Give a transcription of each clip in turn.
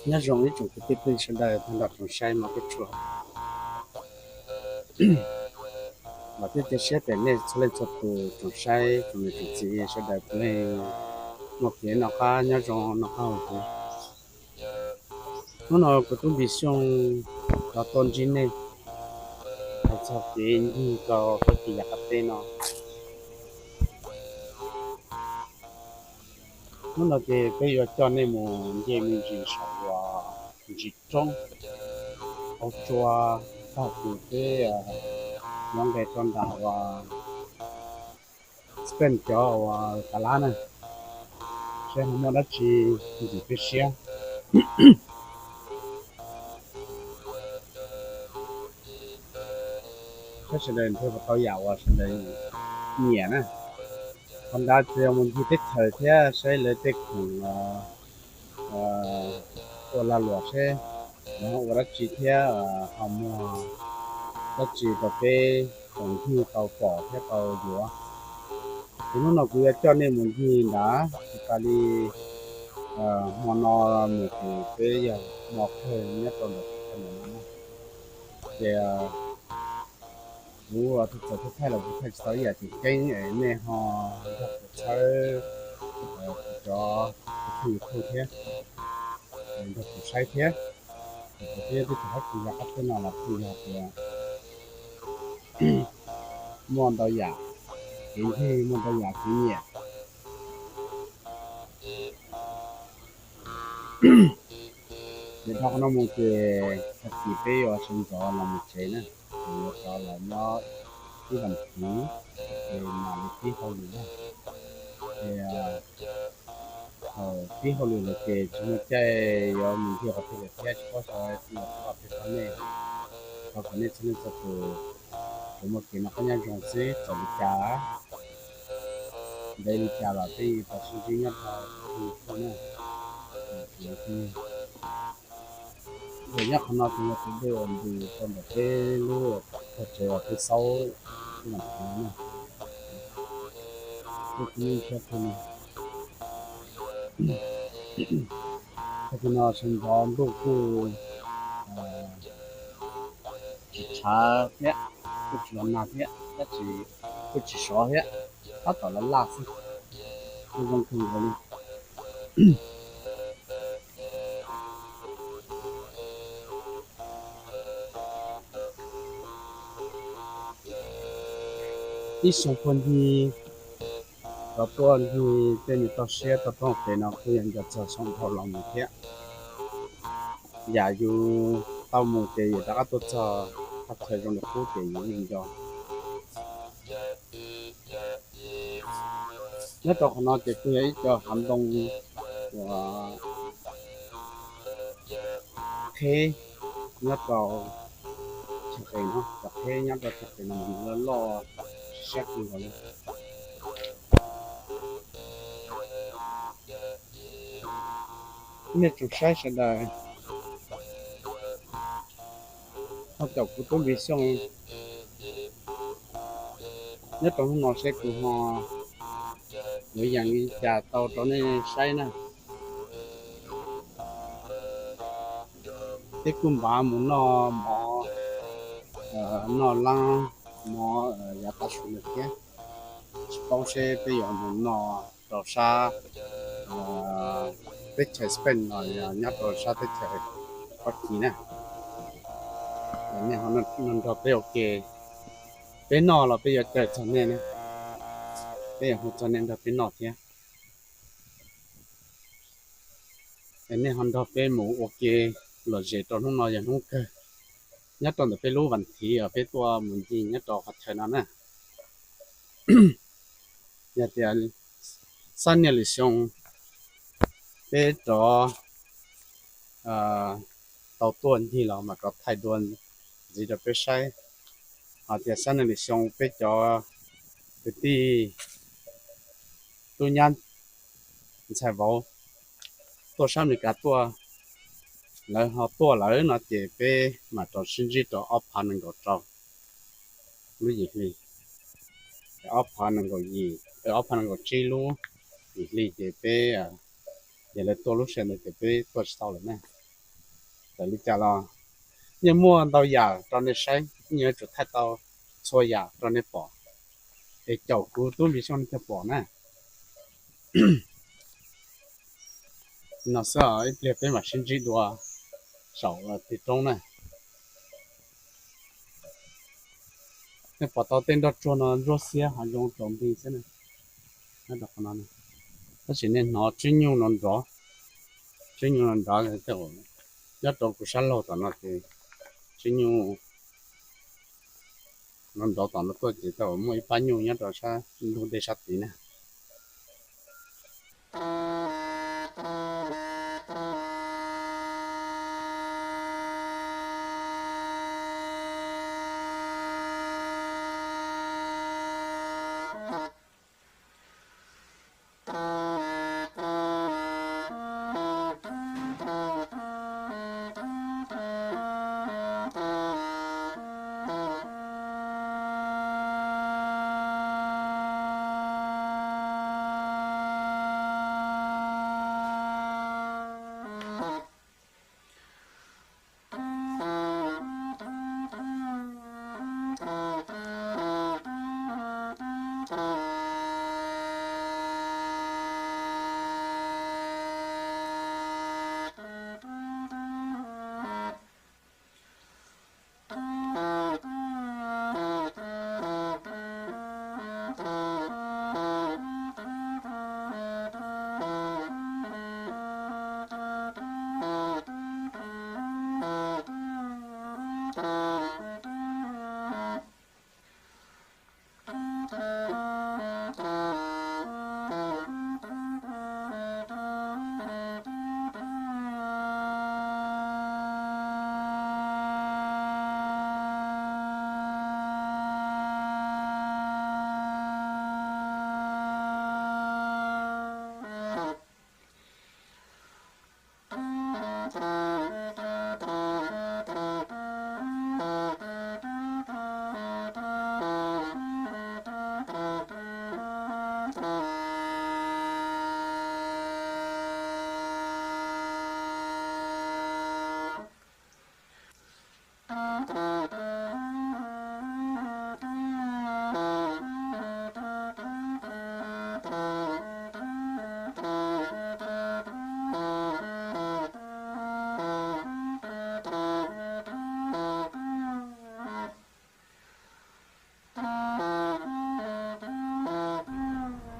Nyob zoo ib tsoom kwv tij phooj ywg sawv daws tag nrho tsoom saib mog, peb tsuas vam thiab cia siab tias nej txhua leej txhua tus tsoom saib tsoom niam tsoom txiv sawv daws puav leej muaj kev noj qab nyob zoo noj qab haus huv. Hnub no kuv tub Npis Xyooj los tuaj ntsib nej hais txog kev ncig rau Fab Kis yav qab teb no. Hnub no ces peb yuav coj nej mus nce me ntsis saum uas ntsis roob hauv tsua, tag kis peb yuav nqes rau nram uas Spain cov uas tas lab na, seb ho muaj dab tsi ntxim peb siab. Saib sawv daws nrhiav puas tau yam uas sawv daws nyiam na. Qhov ntawd tsuas yog mus ncig teb chaws thiab saib lawv tej khoom ua lag luam seb lawv ho ua dab tsi thiab ho muag dab tsi rau peb tau ncig tau pom thiab tau yuav. Ces hnub no kuv yuav coj nej mus ncig nrad, tsis tas li hmo no mus ces peb yog hmo kawg nyob rau ntawm no na. Ces kuv tus txawm thiab thaij los kuv thaij tsis tau ib yam tseem ceeb es nej ho nrog kuv txhawb kuv cov tus kheej YouTube thiab nrog kuv saib thiab. Kuv thiab tib tug hab kis yog qab teb no los kuj yog tias muaj ntau yam kev ncig, muaj ntau yam kev nyiam. Ces dhau qhov no mus ces tag kis peb yuav sawv ntxov los mus tsev na, ces yuav rov los nyob ib vas thiv, ces mam li pib hauj lwm na. Ces thaum pib hauj lwm lawm ces tsis muaj caij yuav mus ncig qhov twg lawm thiab tsis paub xyov yuav ua pem rau nej, thov kom nej txhua leej txhua tus tsuas muaj kev noj qab nyob zoo xwb txawm li cas, ntev li cas los peb yeej tau sib ntsib nyob rau YouTube na. Ces nyob qhov no ces yog tus dej uas ntws rau ntawm peb lub tog tsev uas peb xaub ib vas thiv no na. Tag kis no sawv ntxov ntuj kuj tsis tshav thiab, kuj tsis los nag thiab, tab sis kuj tsis sov thiab, tab tom laj laj xwb, kuj zoo kawg nkaus li. Ib xyoo puag ncig rov tuaj ncig tej me toj siab toj roob pem no kuj yog nco txog xyoo dhau los mus thiab. Yam yus tau mus ces yus rov qab tuaj txog qhov chaw zoo li qub ces yus yeej nco. Nyob rau qhov no ces kuj yog ib co hav ntoo uas qheb nyob rau chaw qis no, cov qheb nyob rau chaw qis no mas nws loj loj siab kawg nkaus li. Nej tsoom saib sawv daws ho caum kuv tub Npis Xyooj nyob rau hnub no seb kuv ho yuav yees li cas tau rau nej saib na. Peb kuj npav mus noj mov, noj laab mov yav tav su no thiab, tsis paub seb peb yuav mus noj rau sab teb chaws Spain los yog nyob rau sab teb chaws Fab Kis na. Nej ho nrog peb ua ke, peb noj los peb yuav caw txog nej na, peb yuav hu txog nej nrog peb noj thiab. Es nej ho nrog peb mus ua ke lom zem rau hnub no yog hnub kawg nyob rau ntawm peb lub vas thiv uas peb tuaj mus ncig nyob rau qhov chaw no na. Yog tias xab niaj lwm xyoo peb rov tau tuaj ncig los mam rov thaij dua ntxiv rau peb saib. Hos tias xab niaj lwm xyoo peb cov kwv tij tub nyab ntxhais vauv tuaj sab Amelikas tuaj, lawv ho tuaj lawm no ces peb mam rov sib ntsib rau ob phav nees nkaum rau lub yim hli, ob phav nees nkaum yim, ob phav nees nkaum tsib lub yim hli ces peb, ces lawv tuaj lub sij hawm ntawd ces peb tuaj tsis tau lawm na. Txawm li cas los yeej muaj ntau yam rau nej saib, yeej yuav tsum thaij tau txhua yam rau nej pom, es caum kuv tub Npis Xyooj nej thiaj pom na. No xwb, ib pliag peb mam sib ntsib dua saum tig roob na. Nej pom tau tej nroj tsuag no ntsuab xiab ho zoo tsaus nti xwb na. Tab sis nej hnov tswb nyuj no nrov, tswb nyuj no nrov, nyob rau kuv sab laug tom no ces tswb nyuj no nrov tom no tuaj ces tau muaj ib pab nyuj nyob rau sab ntug dej sab tid na.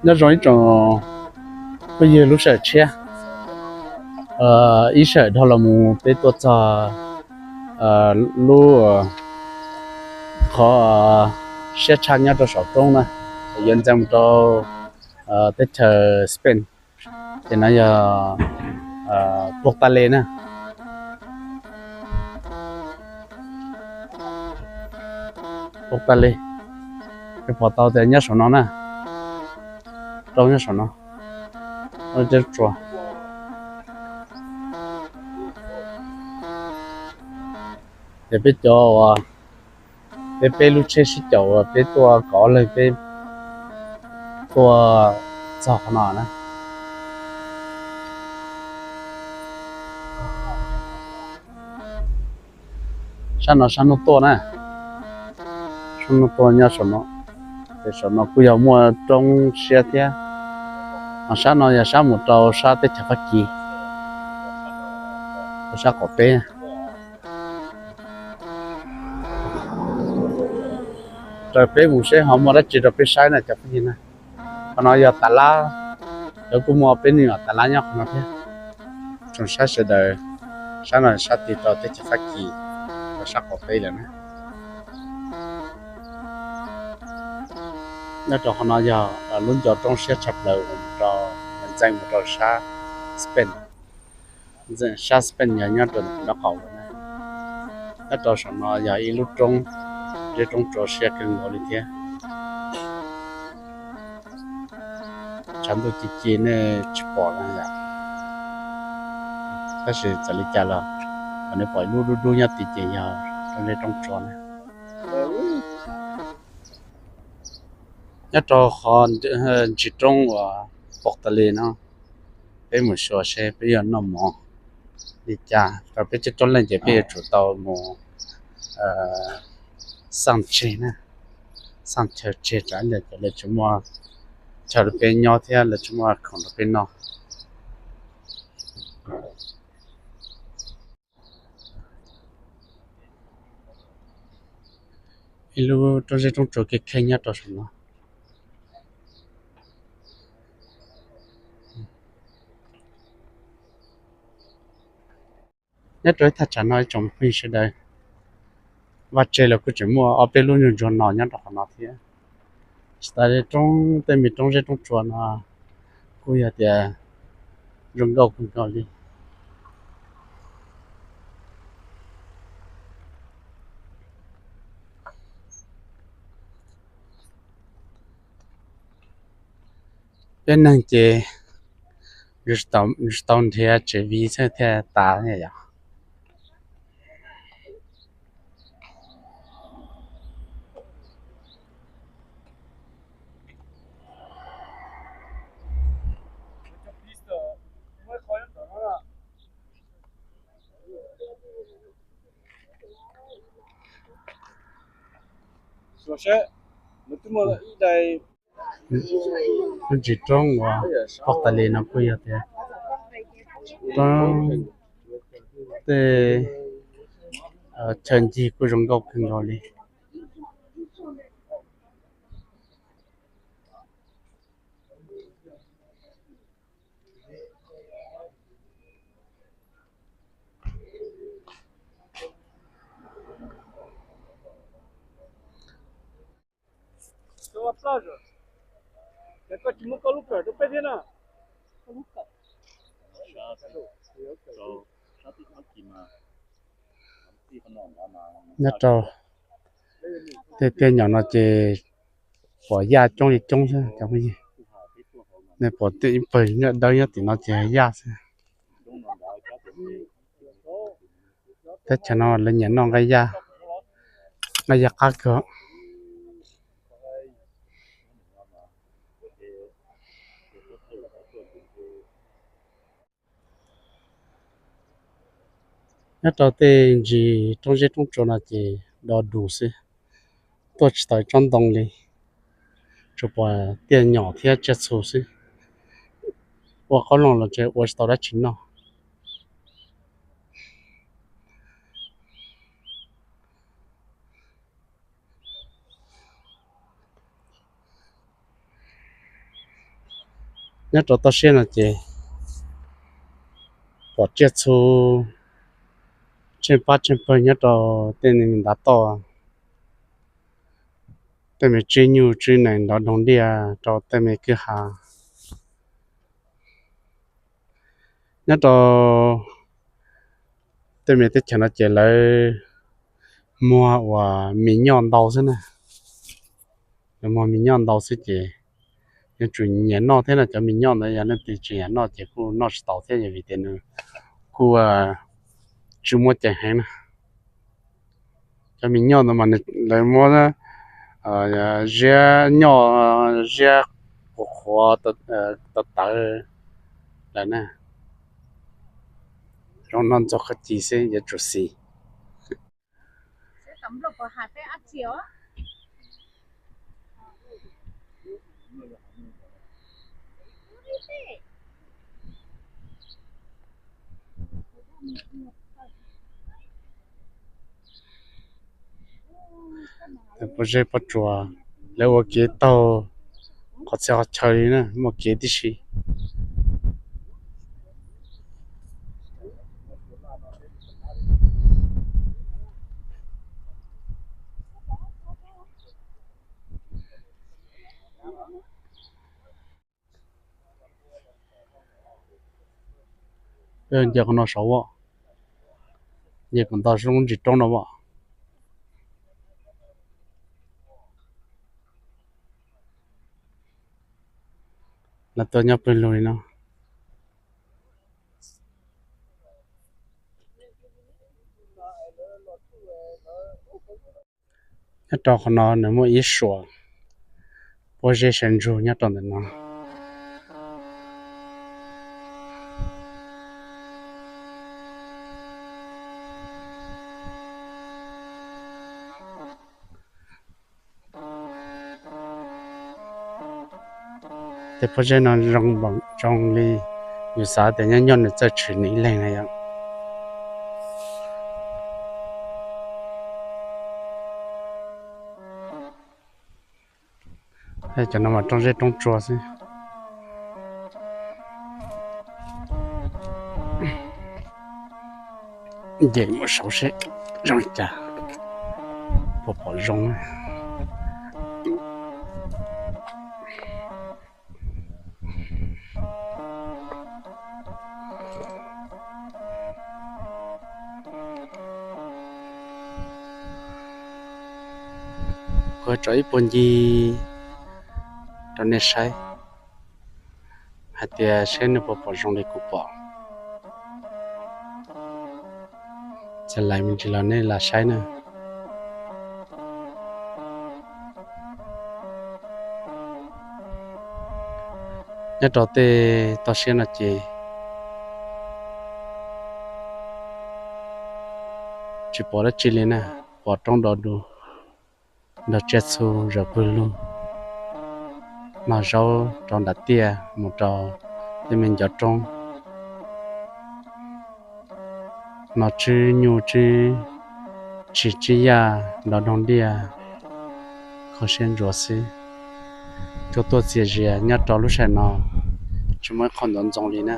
Nyob zoo ib tsoom phooj ywg lub sij hawm tshiab, ib sij hawm dhau los mus peb tuaj txog lub qhov siab tshaj nyob rau saum roob na, yuav ntxeev mus rau teb chaws Spain, ces no yog Puag Tas Les na. Puag Tas Les, peb pom tau tias nyob saum no na, roob nyob saum no, roob tsua. Ces peb cov uas peb peb lub tsheb sib caum uas peb tuaj kaum ob leeg peb tuaj txog qhov no na. Sab no sab hnub tuaj na, sab hnub tuaj nyob saum no, ces saum no kuj yog muaj roob siab thiab. Ho sab no yog sab mus rau sab teb chaws Fab Kis, rau sab qaum teb. Raws peb mus seb ho muaj dab tsi rau peb saib na cov phooj ywg na. Qhov no yog tas lab, lawv kuj muaj peb me nyuam tas lab nyob qhov no thiab. Tsoom saib sawv daws, sab no sab tig rau teb chaws Fab Kis, rau sab qaum teb lawm na. Nyob rau qhov no yog lub ncov roob siab tshaj plaws uas mus rau, ntxeev mus rau sab Spain. Sab Spain yog nyob rau nraub qaum lawm na. Nyob rau saum no yog ib lub roob, lub roob tsua siab kawg nkaus li thiab. Tshav ntuj ci ci nej tsis pom na yom. Tab sis txawm li cas los kom nej pom ib lub dub dub nyob tid ces yog roob, roob tsua na. Nyob rau qhov ntsis roob uas Puag Tas Les no, peb mus xyuas seb peb yuav noj mov. Li cas rau peb coob coob leej ces peb yuav tsum tau mus xaj tseg na, xaj chaw tseg tsam ib ntsis ces lawv tsis muaj chaw rau peb nyob thiab lawv tsis muaj khoom rau peb noj. Ib lub roob zeb roob tsuas kev kheej nyob rau saum no. Nyob rau ib thaj tsam no ib tsoom phooj ywg sawv daws, vaj tse los kuj tseem muaj ob peb lub nyuag ntsuag no nyob rau qhov no thiab. Tsis tas li roob, tej me roob zeb roob tsuas no kuj yog tias zoo nkauj kawg nkaus li. Peb neeg ces tsis tau nrhiav tsev viv xwb thiaj tas yom. Lub ntsis roob uas pom tas li no kuj yog tias roob, tej chaw ncig kuj zoo nkauj kawg nkaus li. Nyob rau tej tiaj nyom no ces pom yaj coob li coob xwb cov phooj ywg. Nej pom tej ib pawg nyob dawb nyob tim no ces yaj xwb. Teb chaws no lawv nyiam noj nqaij yaj, nqaij yaj qab kawg. Nyob rau tej ntsis roob zeb roob tsuas no ces do dus xwb, tuaj tsis tau tsob ntoo li, tsuas pom tiaj nyom thiab tsiaj txhu xwb. Ua qoob loo los tseem ua tsis tau dab tsi noj. Nyob rau toj siab no ces pom tsiaj txhu tsheej pab tsheej pawg nyob rau tej me ntav toj, tej me tsib nyuj tsib nees nrov doog liaj rau tej me kwj ha. Nyob rau tej me teb chaws no ces lawv muag uas mis nyoj ntau xwb na. Lawv muag mis nyoj ntau xwb ces yuav tsum nyiam noj thiab no. Cov mis nyoj ntawd yog leej twg tsis nyiam noj ces kuj noj tsis tau thiab, vim tias nws kuj tsis muaj ceem heev na. Cov mis nyoj ntawd mas lawv muab ziab nyoj, ziab qhuav qhuav tawv tawv lawm na. Zoo noj ntxuag qhov ci xwb yuav tsum xis. Pob zeb pob tsuas, lawv ua kev taug qhov txhia qhov chaw li na, muaj kev tib si. Nce qhov no saud as, nce kom nto lub ntsis roob no as. Lawv tuaj nyob pawg lug li no. Nyob rau qhov no nws muaj ib suam pob zeb sawv ntsug nyob rau ntawm no. Tej pob zeb no zoo npaum zoo li yus xav tias nyob nyob nws txawj tshwm nws ib leeg na yom. Cov no mas roob zeb roob tsua xwb. Nce mus saud seb zoo li cas, puas pom zoo. Kuv tso ib puag ncig rau nej saib hais tias seb nej puas pom zoo li kuv pom. Txawm laim me ntsis los nej lam saib na. Nyob rau tej toj siab no ces tsis pom dab tsi li na, pom roob do du, nrog tsiaj txhu zawm pwg lug, noj zaub rau nram tiaj mus rau tej me ncov roob, noj tswb nyuj tswb tshis tswb yaj nrog doog diaj, kho siab ntsuav xwb. Tuaj tuaj txias zias nyob rau lub sij hawm no tsis muaj ib qho ntxoov ntxoo li na.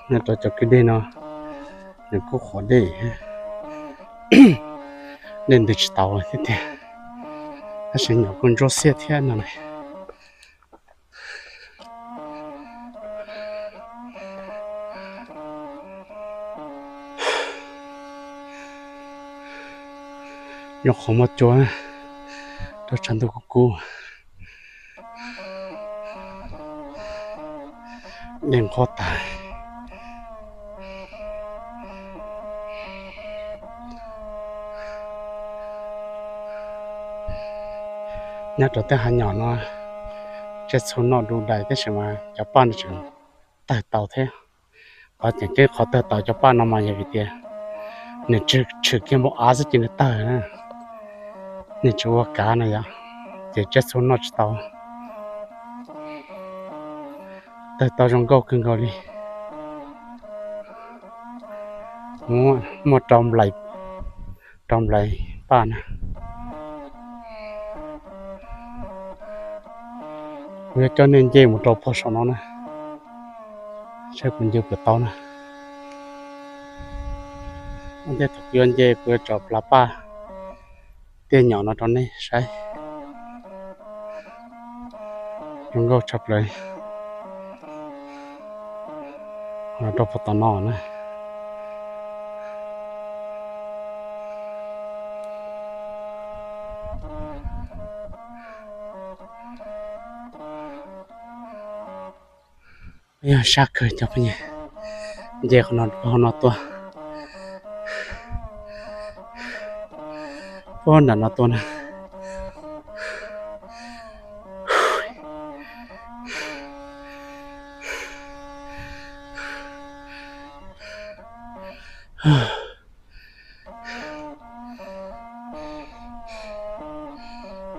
Nyob rau cov kwj deg no nws kuj qhuav dej, dej ntws tsis tau thiab tiag, tab sis nyuam kuj ntsuab xiab thiab no na. Nyuam qhuav muaj cua rau tshav ntuj kub kub, dej nqhuab tas. Nyob rau tej hav nyom no tsiaj txhu noj du dais tab sis mas cov paj no tseem tawg tau thiab. Qhov tseem ceeb qhov tawg tau cov paj no mas yog vim tias nws tshwm kiag npoo av xwb ces nws tawg na, nws tsis ua kav no yom, ces tsiaj txhu noj tsis tau. Tawg tau zoo nkauj kawg nkaus li. Muaj rau nplaim, rau nplaim paj na. Kuv yuav coj nej nce mus rau puag saum no na, saib kuv nce puas tau na. Ua ntej thaum kuv yuav nce kuv yuav tso plav paj tiaj nyom no rau nej saib. Zoo nkauj tshaj plaws. Los rau puag tom no na. Yog sab kawg cov phooj ywg, nce qhov no puag no tuaj, puag nram no tuaj na.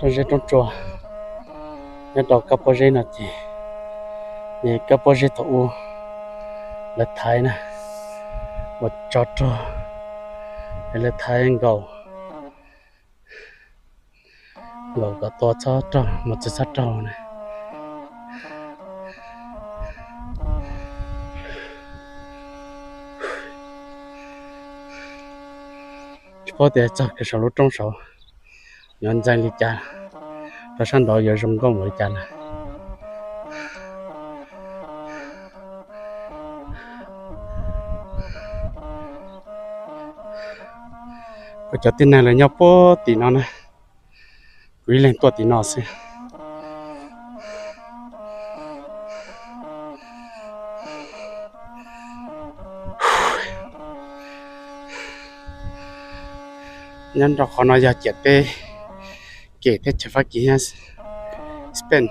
Roob zeb roob tsua nyob rau kab pob zeb no ces, kab pob zeb thaum ub lawv thaiv na, ua tsov rog, lawv thaiv nkaus, nkaus kom tua txhob raug mus txog txhob raug na. Tsis paub tias txog kiag saum lub roob saud yuav ntxeev li cas, rau sab nraud yuav zoo nkauj npaum li cas na. Kuv cov tib neeg lawv nyob puag tim no na, kuv ib leeg tuaj tim no xwb. Nyob rau qhov no yog ciam teb kem teb chaws Fab Kis thiab Spain,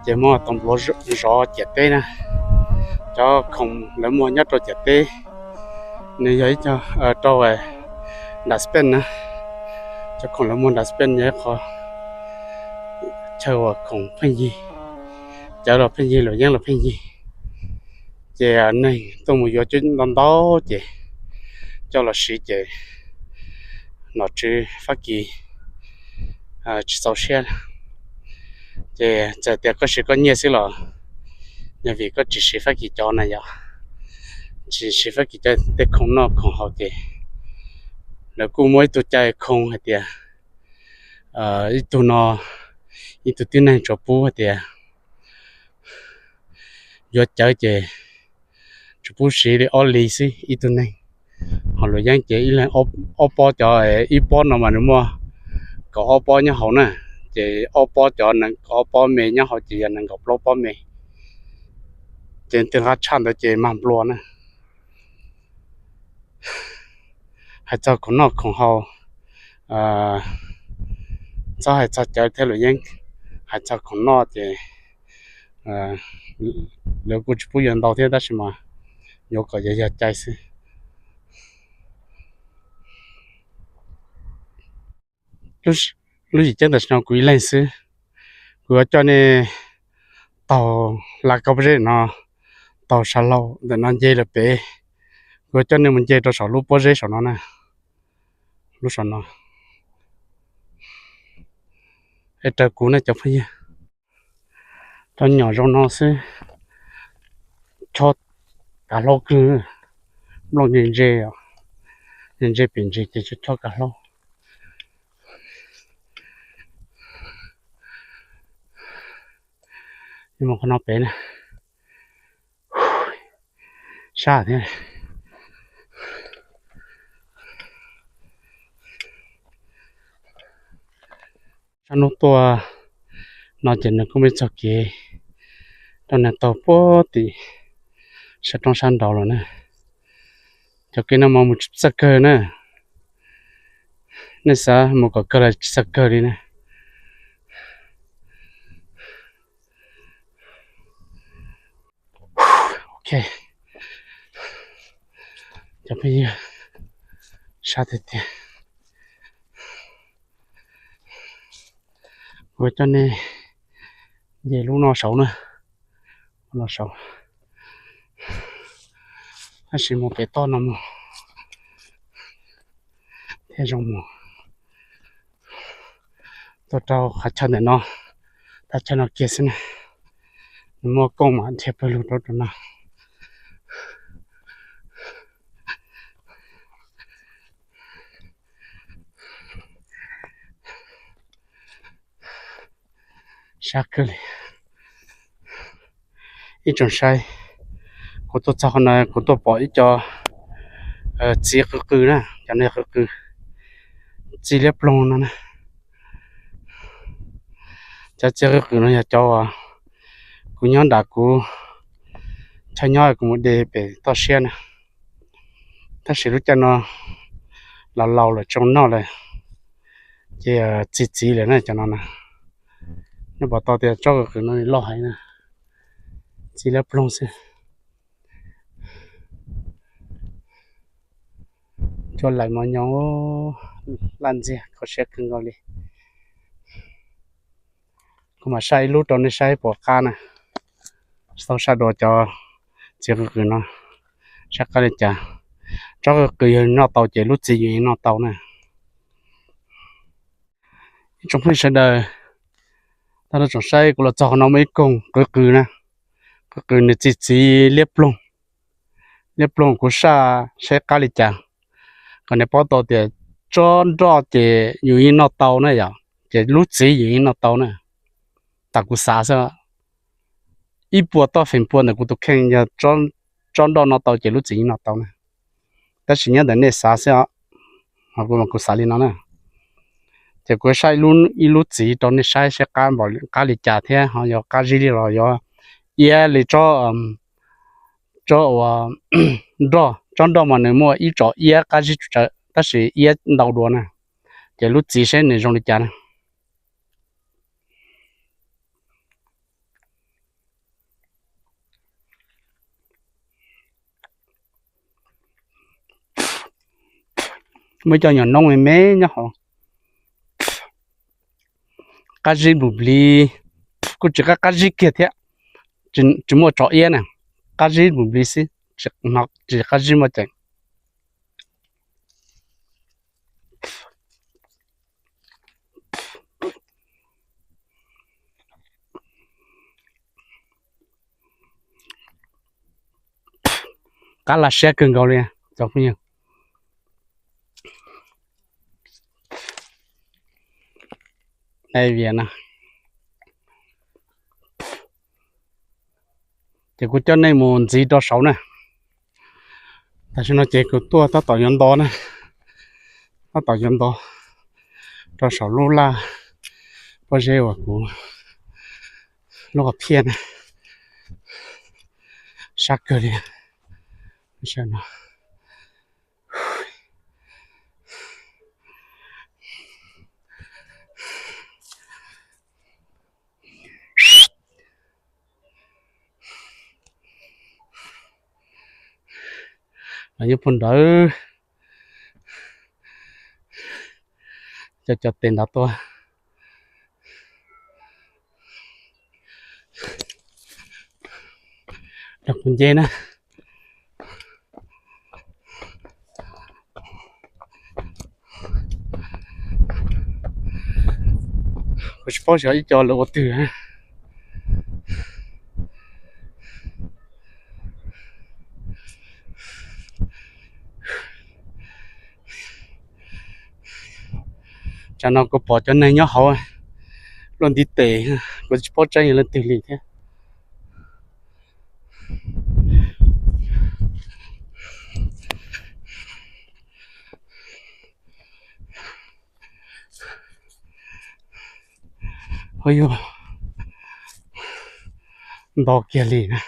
ces muaj tus npluav zov ciam teb na. Cov khoom lawv muag nyob rau ciam teb, nws yog ib co rau nram Spain na. Cov khoom lawv muag nram Spain yog ib qho Chaw uas khoom pheej yig, cawv los pheej yig, luam yeeb los pheej yig, ces neeg tuaj mus yuav coj ntau ntau ces coj los siv ces nom tswv Fab Kis tsis txaus siab. Ces txawm tias koj siv koj nyiaj xwb los yog vim koj tsis siv Fab Kis cov na yom, tsis siv Fab Kis cov tej khoom noj khoom haus ces lawv kuj muab ib tug cai khoom hais tias ib tug no, ib tug tib neeg tsuas pub hais tias yuav cawv ces tsuas pub siv li ob li xwb ib tug neeg, ho luam yeeb ces ib leeg ob pob cov, ib pob no mas nws muaj kaum ob pob nyob hauv na, ces ob pob cov, kaum ob pob me nyob hauv ces yog nees nkaum plaub pob me, ces tej qab tshaj ntawd ces mag nplua na. Hais txog khoom noj khoom haus, txhob hais txog cawv thiab luam yeeb, hais txog khoom noj ces lawv kuj tsis pub yuav ntau thiab tab sis mas yuav kom yog yog cai xwb. Lub zim ceeb tam sim no kuv ib leeg xwb, kuv yuav coj nej taug hla kab pob zeb no taug sab laug ntawm no nce lawm pem, kuv yuav coj nej mus nce rau saum lub pob zeb saum no na, lub saum no. Es raws kuv ne cov phooj ywg, rau nyom zoo no xwb, chob kav hlaub kawg, nplooj ntse ntse, ntse pem ntses ces chob kav hlaub. Mus qhov no pem na, sab thiab. Sab hnub tuaj no ces nws kuj me txog kev rau nws taug puag tim sab roob sab nraud lawm na. Cov kev no mas mus tsis txawj kawg na, nej xav mus kom kawg los tsis txawj kawg li na. Ok, cov phooj ywg, sab tiag tiag. Kuv coj nej nce lub no saud na, no saud, tab sis mus pem toj no mus thiaj zoo mus. Tuaj rau qhov chaw ntawm no, thaj chaw no kiag xwb na, nws muaj koob mas dhia pawg lug rau rau no. Sab kawg li. Ib tsoom saib, kuv tuaj txog qhov no kuv tuaj pom ib co txiv qw qw na, cov no qw qw, txiv liab ploog no na. Cov txiv qw qw no yog cov uas kuv nyob nram kuv chaw nyob kuv mus de pem toj siab na. Tab sis lub caij no los laus lawm tsis zoo noj lawm, ces txi txiv lawm na cov no na. Nej pom tau tias tsob qw qw no loj heev na, txiv liab ploog xwb. Cua laim mos nyoos, laj ntxiag kho siab kawg nkaus li. Kuv mam saib ib lub rau nej saib puas qab na, tau saib dua cov txiv qw qw no saib qab li cas. Tsob qw qw yog noj tau ces lub txiv yeej noj tau na. Ib tsoom phooj ywg sawv daws, tag nrho tsoom saib, kuv los txog qhov no muaj ib koog qw qw na, qw qw nws txi txiv liab ploog. Liab ploog kuv saj saib qab li cas, kom nej paub tau tias tsob nroj ces yus yeej noj tau na yom, ces lub txiv yus yeej noj tau na. Tas kuv xav xwb, ib puas toj feem pua ntawm kuv tus kheej yog tsob nroj noj tau ces lub txiv yeej noj tau na. Tab sis nyob ntawm nej xav xwb os, kuv xav li no na. Ces kuv saib ib lub txiv rau nej saib saib qab npaum qab li cas thiab ho yog qab zib li los yog iab li tsob, tsob uas nroj, tsob nroj mas nws muaj ib tsob iab qab zib tsawv tab sis iab ntau dua na. Ces lub txiv saib nws zoo li cas na. Muaj ib co nyuam noob me me nyob hauv, Qab zib npus nplis, kuj tsis qab qab zib kiag thiab, tsis muaj tso iab na, qab zib npus nplis xwb, tsis qab zib muaj ceem. Qab laj siab kawg nkaus li cov phooj ywg. Vias na, ces kuv coj nej mus ntxiv rau saud na. Tam sim no ces kuv tuaj tab tom yuav nto na, tab tom yuav nto rau saum lub laj pob zeb uas kuv lub qhov phiaj na, sab kawg li. Los nyob puag nrad, cov cov tes nrad tuaj. Rau kuv nce na. Kuv tsis paub xyov ib co lawv ua twg. Tsam no kuv pom cov neeg nyob hauv luaj ntiv tes, kuv tsis paub tseeb yog leej twg li thiab. Ua yog nto kiag li na.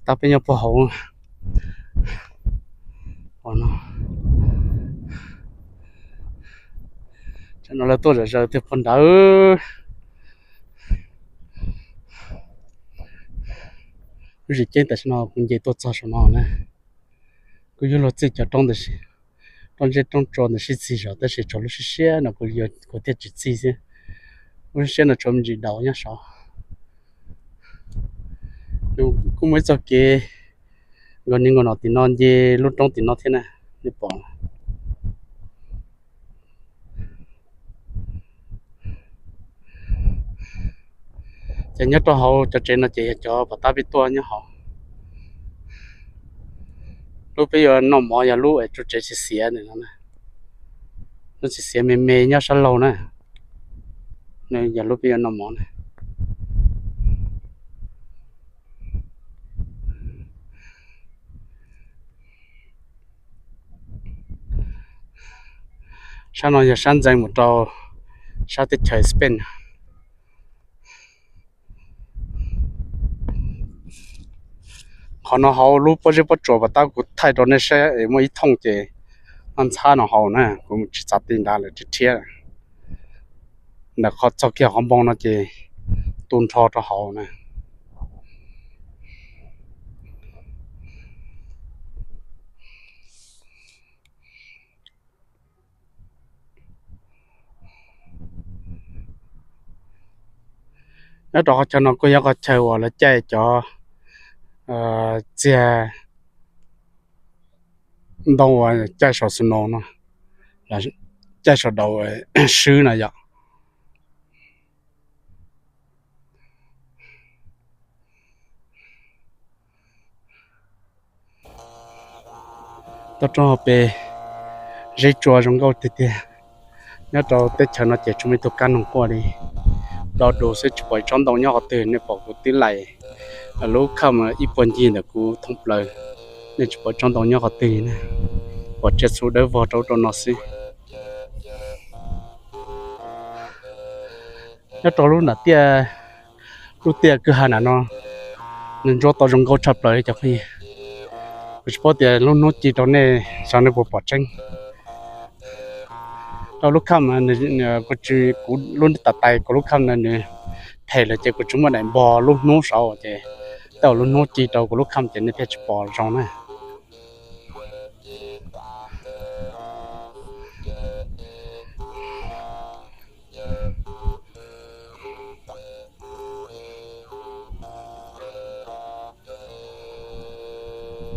Tab peb nyob puag hauv no. Tam no lawv tuaj zom zaws tiag puag nrad. Lub zim ceeb tam sim no kuv nce tuaj txog saum no na. Kuv yuav luag txij cov roob ntawd, roob zeb roob tsua ntawd sib txig zog tab sis tshuav lub siab siab no kuv thiaj tsis txig xwb. Lub siab siab no tshuav me ntsis daus nyob saud. Kuj muaj ib txoj kev nkaus ni nkaus no tim no nce lub roob tim no thiab na, nej pom. Ces nyob rau hauv cov tsev no ces yog cov pov tab peb tuaj nyob hauv. Lub peb yuav noj mov yog lub es tsev xiav xiav ntawm no, lub xiav xiav me me nyob sab laug na, yog lub peb yuav noj mov na. Sab no yog sab ntxeev mus rau sab teb chaws Spain. Qhov no hauv lub pob zeb pob tsuas pov tab kuv thaij rau nej saib es muaj ib thooj ces noj ntxhab no hauv na, kuv tsis txav ti nrad lawm rhiab rhiab. Ntawm qhov txog kiag qhov npoo no ces tu nrho rau hauv na. Nyob rau qhov chaw no kuj yog qhov chaw uas lawv caij cov txiag ntoo uas caij saum snow no, caij saum daus swb na yom. Toj roob hauv pes zeb tsua zoo nkauj tiag tiag. Nyob rau teb chaws no ces tsis muaj ib tug kab noog quaj li. Do dus xwb tsis pom ib tsob ntoo nyob qhov twg, nej pom kuv twb laim lub kham ib puag ncig ntawm kuv thoob plaws, nej tsis pom ib tsob ntoo nyob qhov twg li na. Pom tsiaj txhu dawb vog rau ub rau no xwb. Nyob rau lub nram tiaj, lub tiaj kwj ha nram no, nws ntsuab tau zoo nkauj tshaj plaws li cov phooj ywg. Kuv tsis paub tias lub hnub ci rau nej xyov nej puas pom tseeb. Rau lub kham, kuv tsis, kuv lub ntiv tais, kuv lub kham no nws phem lawm ces kuv tsis muaj daim npog lub hnub saud ces tej zaum lub hnub ci rau kuv lub kham ces nej thiaj tsis pom zoo na.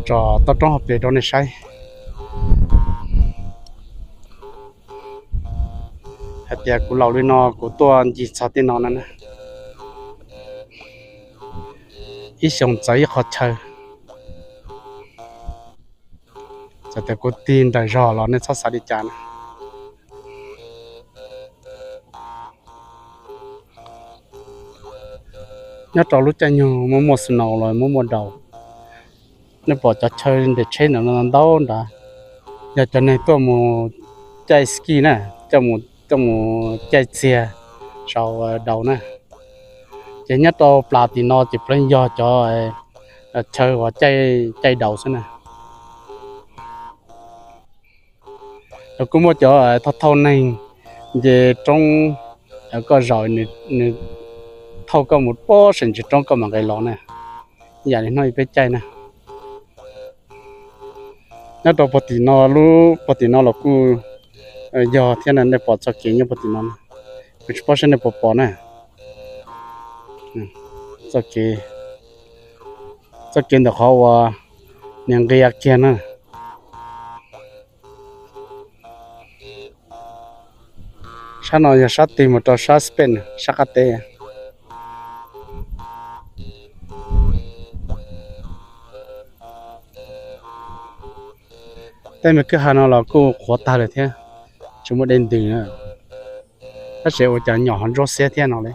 Tso toj roob hauv pes rau nej saib hais tias kuv laus li no kuv tuaj ncig txog tej no na, ib xyoos txawv ib qho chaw. Txawm tias kuv tig nrawm zog los nej txhob xav li cas na. Nyob rau lub caij nyoog muaj muaj snow los muaj muaj daus, nej pom cov chaw nres tsheb ntawm no ntau nrad, yog cov neeg tuaj mus caij ski na, tuaj mus caij txiag saum daus na. Ces nyob rau plas tim no ces puav leej yog cov chaw uas caij daus xwb na. Los kuj muaj cov thauj thauj neeg nce roob, koj zaum nws thauj koj mus pob sem ntsis roob koj mam nqes los na. Yam li hnub ib peb caij na. Nyob rau puag tim no, lub puag tim no los kuj yog thiab na, nej pom txoj kev nyob puag tim no, kuv tsis paub seb nej puas pom na. Txoj kev ntawm qhov uas nws nqia kiag na. Sab no yog sab tig mus rau sab Spain sab qab teb. Tej me kwj ha no los kuj qhuav tag lawm thiab, tsis muaj dej ntws na. Tab sis ua cas nyom ho ntsuab xiab thiab no li.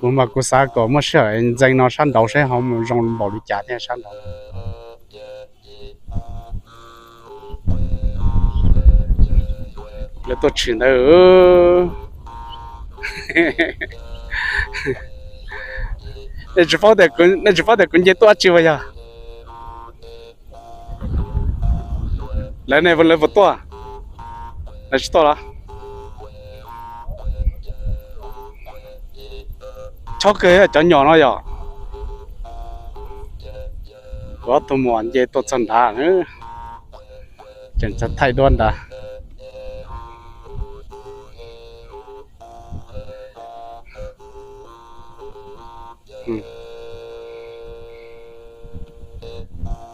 Kuv mas kuv xav kom muaj sij hawm ntxeev no sab nraud seb ho mus zoo npaum li cas thiab sab nraud. Lawv tuaj tshwm ntawd. Nej tsis paub tias kuv nce tuaj dab tsi uas yog. Lawv ne, lawv puas tuaj? Lawv tsis tuaj los? Chob kawg cov nyom no yom. Kuv ob tug muam nce tuaj txog nrad, tseem txog thaij duab nrad.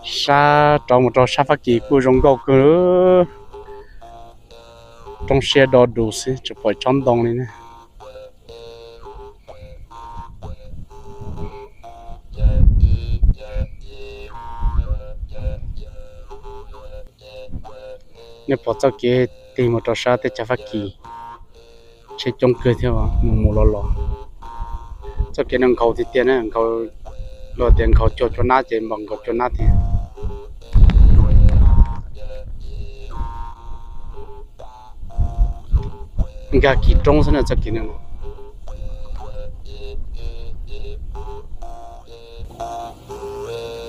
Sab rov mus rau sab Fab Kis kuj zoo nkauj kawg, roob siab do dus xwb tsis pom tsob ntoo li na. Nej pom txoj kev tig mus rau sab teb chaws Fab Kis, tsheb coob kawg thiab mus mus los los. Txoj kev no nkhaus tiag tiag na, nkhaus, luag tias nkhaus cuag cua nab ces npaum nkaus cua nab tiag. Nkag kis roob xwb na txoj kev no.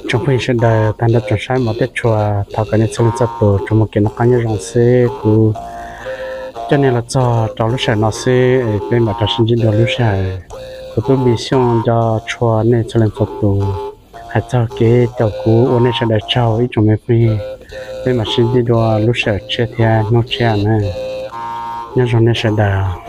Tsoom phooj ywg sawv daws tag nrho tsoom saib mos thiab tshua, thov kom nej txhua leej txhua tus tsuas muaj kev noj qab nyob zoo xwb. Kuv coj nej los txog rau lub sij hawm no xwb, peb mam rov sib ntsib dua lub sij hawm. Kuv tub Npis Xyooj nco tshua nej txhua leej txhua tus. Hais txog kev caum kuv ua nej sawv daws tsaug ib tsoom me phooj ywg. Peb mam sib ntsib dua lub sij hawm tshiab thiab hnub tshiab na. Nyob zoo nej sawv daws.